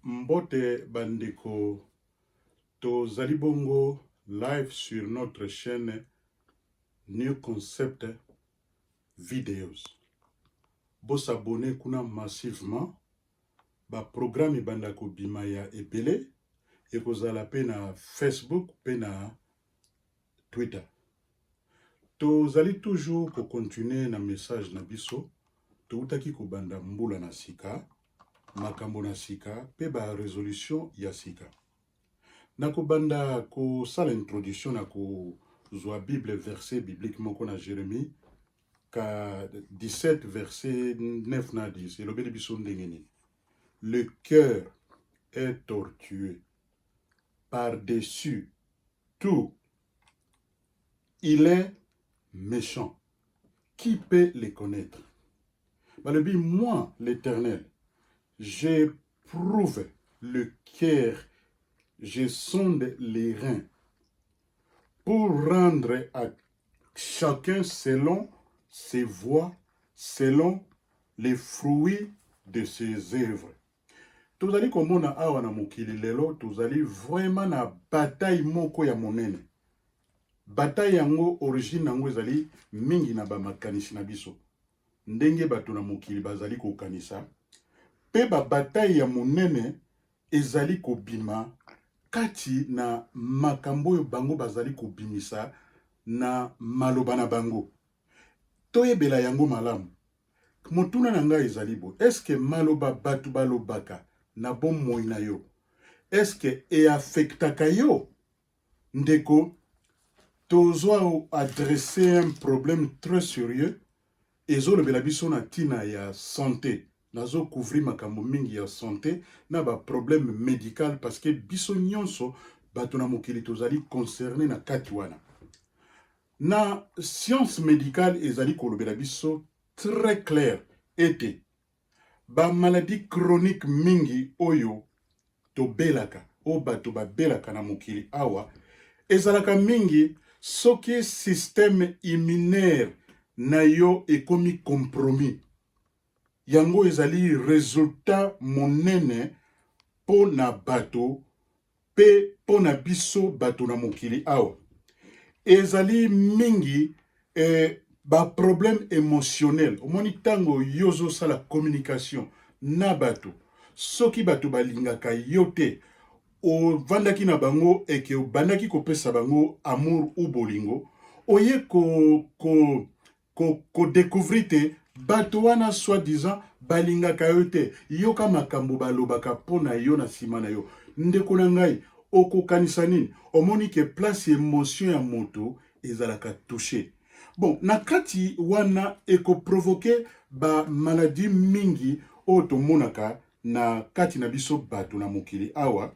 Mbote bandeko, tozali bongo live sur notre chaîne New Concept Videos. Bosabone kuna massivement, ba programme ebanda kobima ya ebele, ekozala pe na Facebook pe na Twitter. Tozali toujours ko continuer na message na biso, toutaki kobanda mbula na sika, makambo na sika pe ba resolution ya sika. Na kobanda kosala introduction na kozwa Bible verset biblique moko na Jeremie ka 17 verset 9 na 10 elobeli biso ndenge nini? Le cœur est tortueux par-dessus tout, il est méchant. Qui peut le connaître? Balobi, moi, l'Éternel, j'éprouve le cœur, je sonde les reins, pour rendre à chacun selon ses voies, selon les fruits de ses œuvres. Tozali komona awa na mokili lelo, tozali vraiment na bataille moko ya monene. Bataille yango, origine yango ezali mingi na ba makanisi na biso. Ndenge bato na mokili bazali kokanisa, pe ba bataille ya monene ezali kobima kati na makambo oyo bango bazali kobimisa na maloba na bango. Toyebela yango malamu. Motuna na ngai ezali boye, est-ce que maloba bato balobaka na bomoi na yo, est-ce que e affectaka yo? Ndeko, tozwa adresser un problème très sérieux, ezolobela biso na ntina ya sante. Nazo couvrir makambo mingi ya sante na ba problème médical parce que biso nyonso bato na mokili tozali concerné na kati wana. Na science medicale ezali kolobela biso très clair ete ba maladies chroniques mingi oyo tobelaka, oyo bato babelaka na mokili awa, ezalaka mingi soki système immunaire na yo ekomi compromis. Yango ezali resultat monene mpo na bato Pe mpo na biso bato na mokili awa, ezali mingi eh, ba problème émotionnel. Omoni ntango yo ozosala communication na bato, soki bato balingaka yo te, ovandaki na bango eke obandaki kopesa bango amour ou bolingo, oye ko, ko ko ko decouvrir te bato wana soit disant balingaka yo te, yoka makambo balobaka mpo na yo na nsima na yo. Ndeko na ngai, okokanisa nini? Omoni ke place emotion ya moto ezalaka touche. Bon, na kati wana ekoprovoke ba maladie mingi oyo tomonaka na kati na biso bato na mokili awa,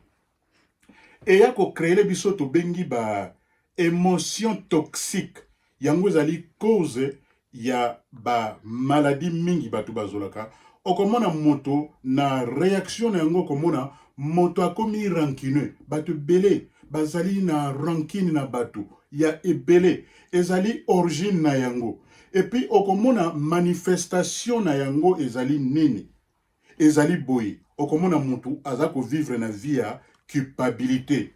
eya ko creer biso tobengi ba emotion toxique. Yango ezali cause ya ba maladie mingi bato bazolaka. Okomona moto na reaction na yango, okomona moto akomi rancuneux. Bato ebele bazali na rancune na bato ya ebele, ezali origine na yango. Et puis okomona manifestation na yango ezali nini? Ezali boye, okomona mutu aza ko vivre na vie ya culpabilite,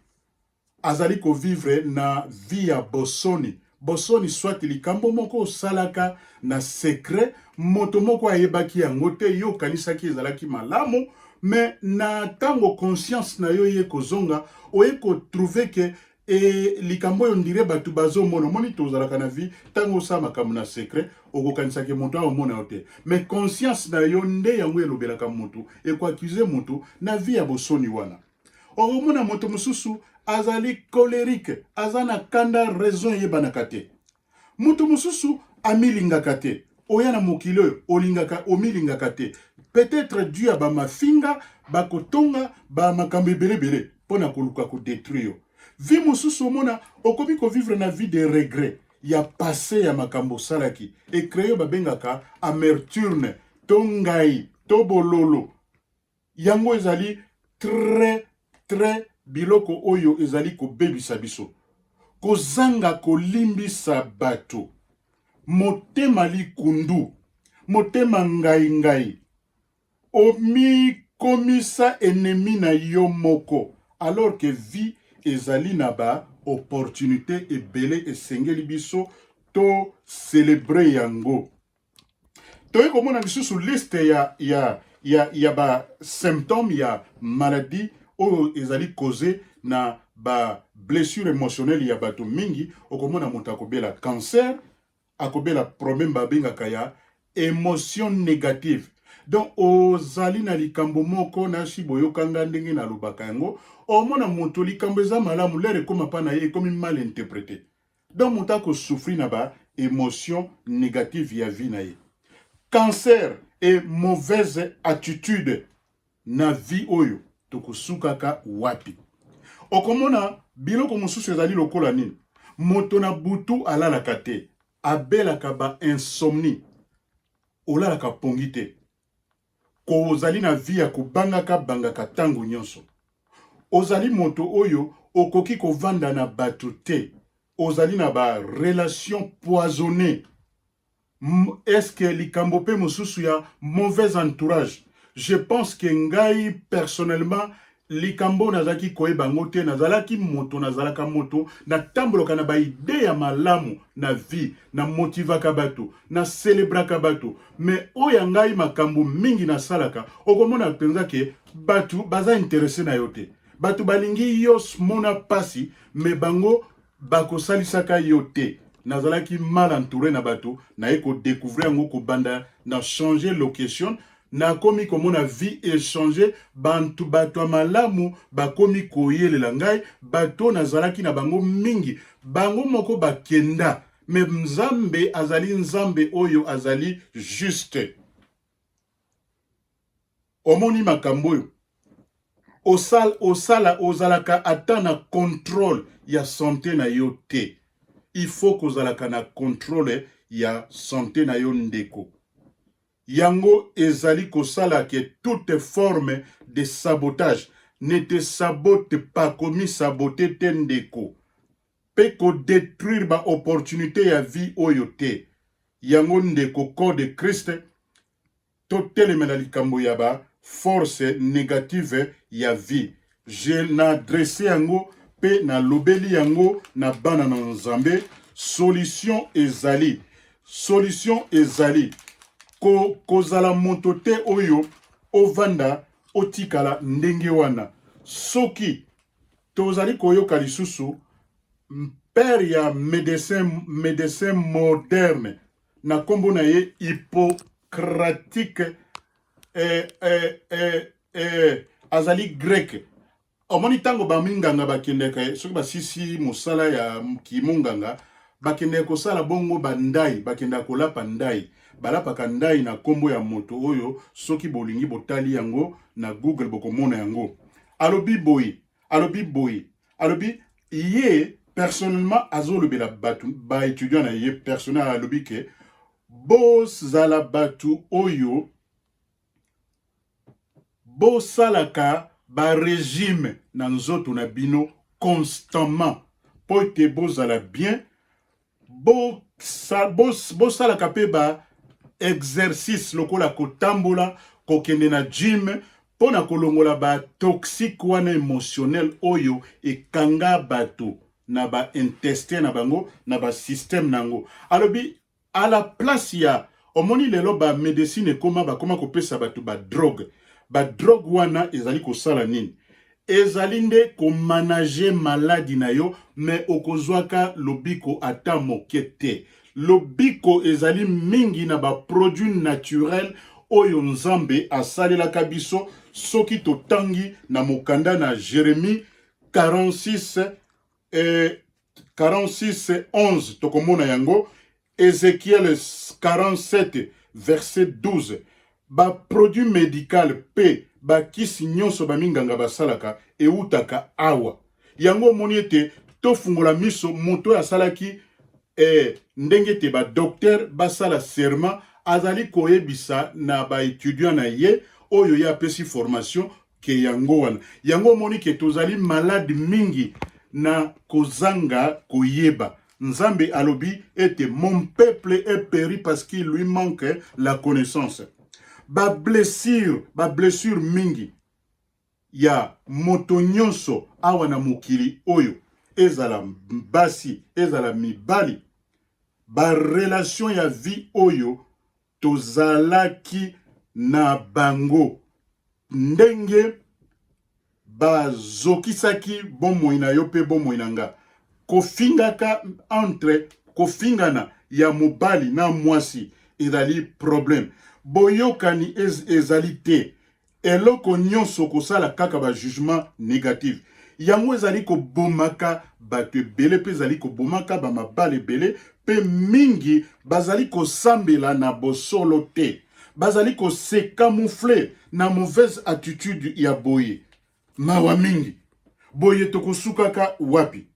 azali ko vivre na vie ya bosoni. Bosoni soit likambo moko osalaka na secret, moto moko ayebaki yango te, yo okanisaki ezalaki malamu, mais na tango conscience na yo eye kozonga, oye ko trouver que E likambo oyo ndire bato bazomona. Omoni, tozalaka na vie, ntango osala makambo na secret, okokanisaka moto aomona yo te, mais conscience na yo nde yango elobelaka moto, ekoaccuse moto na vie ya bosoni wana. Okomona moto mosusu azali colerique, aza na kanda, raison eyebanaka te. Moto mosusu amilingaka te. Oya na mokili oyo olingaka, omilingaka te. Peut-être dû ya ba mafinga, bakotonga, ba makambo ebele ebele mpo na koluka ko detruire yo. Vie mosusu omona okomi ko vivre na vie de regret ya passe ya makambo osalaki. E cree babengaka amertume to ngai to bololo. Yango ezali très très biloko oyo ezali kobebisa biso. Kozanga kolimbisa bato, motema likundu, motema ngai ngai, omi Komisa ennemi na yo moko alors que vie ezali na ba opportunite ebele esengeli biso to celebrer yango. Toye komona lisusu liste ya ba symptome ya maladie oyo ezali cause na ba blessure émotionnelle ya bato mingi. Okomona moto akobela cancer, akobela problème babengaka ya émotion négative. Donc ozali na likambo moko nasi boyokanga ndenge nalobaka yango. Omona moto, likambo eza malamu, lere ekóma mpa na ye, ekomi mal interprété. Donc moto akosouffrir na ba émotion négative ya vie na ye, cancer et mauvaise attitude na vie oyo. Tokosukaka wapi? Okomona biloko mosusu ezali lokola nini? Moto na butu alalaka te, abelaka ba insomnie, olalaka pongi te, kozali na vie ya kobangaka bangaka ntango nyonso, ozali moto oyo okoki kovanda na bato te, ozali na barelation poisonné. Est-ce likambo mpe mosusu ya mauvais entourage? Je pense que ngai personnellement, likambo nazalaki koyeba yango te. Nazalaki moto, nazalaka moto natambolaka na baidées ya malamu na vie, namotivaka bato, nacélébraka bato, mais oyo ya ngai makambo mingi nasalaka, okomona mpenza ke bato baza intéressé na yo te. Bato balingi yo mona pasi, mais bango bakosalisaka yo te. Nazalaki mal entouré na bato. Naye kodécouvrir yango kobanda na changer location, nakomi komona vie echanger. Bantu, bato ya malamu bakomi koyelela ngai. Bato nazalaki na bango mingi, bango moko bakenda. Mais Nzambe azali Nzambe oyo azali juste. Omoni makambo oyo osala, osala ozalaka ata na contrôle ya santé na yo te. Il faut kozalaka na contrôle ya santé na yo, ndeko. Yango ezali kosala ke toute forme de sabotage, ne te sabote pas, komisabote te, ndeko, mpe kodétruire baopportunité ya vie oyo te. Yango, ndeko, corps de Christ, totelemela likambo ya baforce négative ya vie. Je naadresser yango mpe nalobeli yango na bana na Nzambe. Solution ezali, solution ezali kozala moto te oyo ovanda otikala ndenge wana. Soki tozali koyoka lisusu père ya médecin moderne na nkombo na ye Hippocratique, azali grec. Omoni ntango baminganga bakendeka, soki basisi mosala ya kimonganga, bakendeka kosala bongo bandai, bakendaka kolapa ndai. Balapaka ndai na nkombo ya moto oyo. Soki bolingi, botali yango na Google, bokomona yango. Alobi boye, alobi boye, alobi ye personnellement, azolobela bato, baétudiant na ye personnel. Alobi ke bozala bato oyo bosalaka barégime na nzoto na bino constamment mpo ete bozala bien. Bosalaka mpe ba exercice lokola kotambola, kokende na gym, mpo na kolongola batoxique wana émotionnel oyo ekanga bato na baintestin na bango, na basystème na yango. Alobi à la place ya, omoni lelo bamédecine ekoma, bakoma kopesa bato badrogue. Badrogue wana ezali kosala nini? Ezali nde komanager maladie na yo, mais okozwaka lobiko ata moke te. Lobiko ezali mingi na baproduit naturel oyo Nzambe asalelaka biso. Soki totangi na mokanda na Jérémie 46 46 11, tokomona yango. Ézéchiel 47 verset 12. Baproduit médical mpe bakisi nyonso baminganga basalaka eutaka awa. Yango omoni ete tofungola miso. Moto oyo asalaki ndenge ete badocteur basala serment azali koyebisa na baétudiant na ye oyo ye apesi formation ke yango wana. Yango omoni ke tozali malade mingi na kozanga koyeba. Nzambe alobi ete mon peuple est péri parce qu'il lui manque la connaissance. Bablessure, bablessure mingi. ya moto nyonso awa na mokili oyo, ezala basi, ezala mibali, ba relation ya vie oyo tozalaki na bango, ndenge bazokisaki bomoi na yo mpe bomoi na nga, kofingaka entre kofingana ya mobali na mwasi ezali problème, boyokani ezali te, eloko nyonso kosala kaka ba jugement négatif. Yango ezali kobomaka bato ebele mpe ezali kobomaka bamabala ebele, mpe mingi bazali kosambela na bosolo te, bazali kose camoufler na mauvaise attitude ya boye. Mawa mingi. Boye tokosukaka wapi?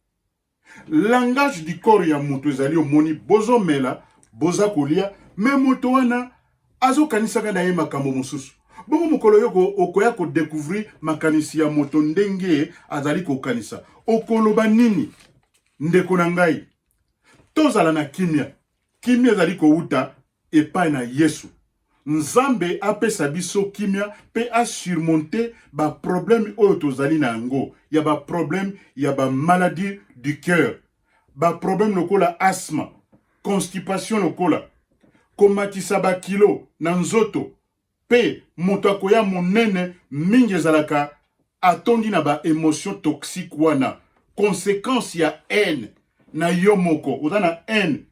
Langage du corps ya moto ezali, omoni bozomela, boza kolia, mais moto wana azokanisaka na ye makambo mosusu. Bongo mokolo yo okoya kodécouvrir makanisi ya moto, ndenge azali kokanisa, okoloba nini? Ndeko na ngai, tozala na kimia. Kimia ezali kowuta epai na Yesu. Nzambe apesa biso kimia mpe asurmonter baproblème oyo tozali na yango, ya baproblème ya bamaladie du cœur, baproblème lokola asthme, constipation, lokola komatisa bakilo na nzoto, mpe moto akoya monene mingi, ezalaka atondi na baémotion toxique wana, conséquence ya haine na yo moko. Oza na haine,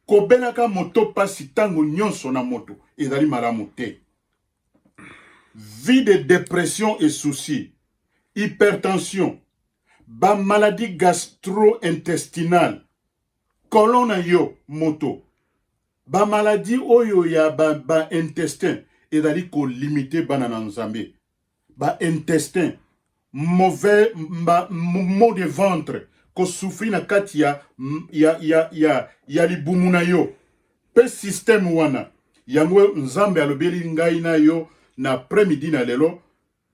kobelaka moto mpasi ntango nyonso na moto ezali malamu te. Vie de dépression et souci, hypertension, bamaladie gastro-intestinale, colon na yo moto, bamaladie oyo ya baintestin ba ezali kolimiter bana na Nzambe. Baintestin mauvais ba, maux de ventre, kosouffrir na kati ya libumu na yo mpe système wana. Yango Nzambe alobeli ngai na yo na après-midi na lelo.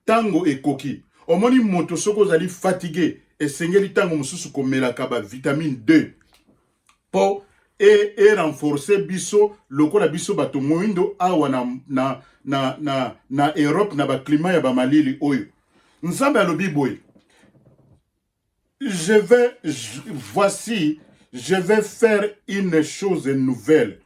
Ntango ekoki, omoni moto soki ozali fatigué, esengeli ntango mosusu komelaka bavitamine 2 mpo e renforcer biso lokola biso bato moindo awa na Europe, na baclimat ya bamalili oyo. Nzambe alobi boye: je vais je, voici, je vais faire une chose nouvelle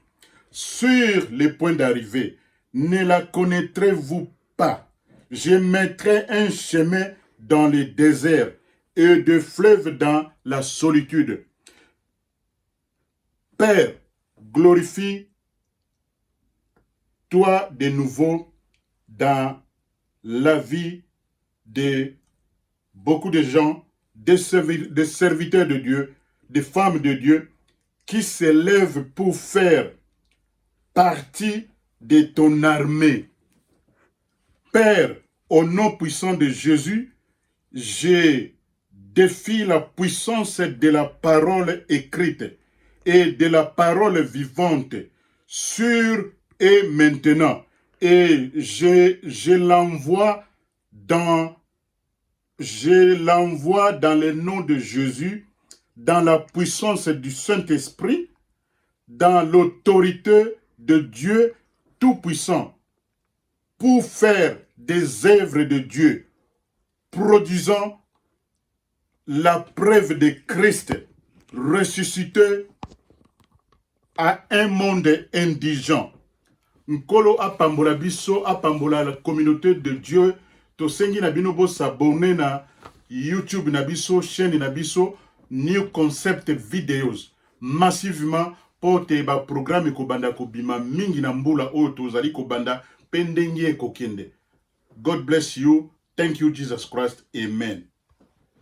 sur le point d'arriver. Ne la connaîtrez-vous pas? Je mettrai un chemin dans le désert et des fleuves dans la solitude. Père, glorifie toi de nouveau dans la vie de beaucoup de gens, des serviteurs de Dieu, des femmes de Dieu qui s'élèvent pour faire partie de ton armée. Père, au nom puissant de Jésus, je défie la puissance de la parole écrite et de la parole vivante sur et maintenant. Et je l'envoie dans le nom de Jésus, dans la puissance du Saint-Esprit, dans l'autorité de Dieu Tout-Puissant, pour faire des œuvres de Dieu, produisant la preuve de Christ ressuscité à un monde indigent. Nkolo apambola biso, apambola la communauté de Dieu. Tosengi na bino bos'abonner na YouTube na biso, chaîne na biso New Concept Videos, massivement, mpo te baprogramme ekobanda kobima mingi na mbula oyo tozali kobanda mpe ndenge ekokende. God bless you. Thank you, Jesus Christ. Amen.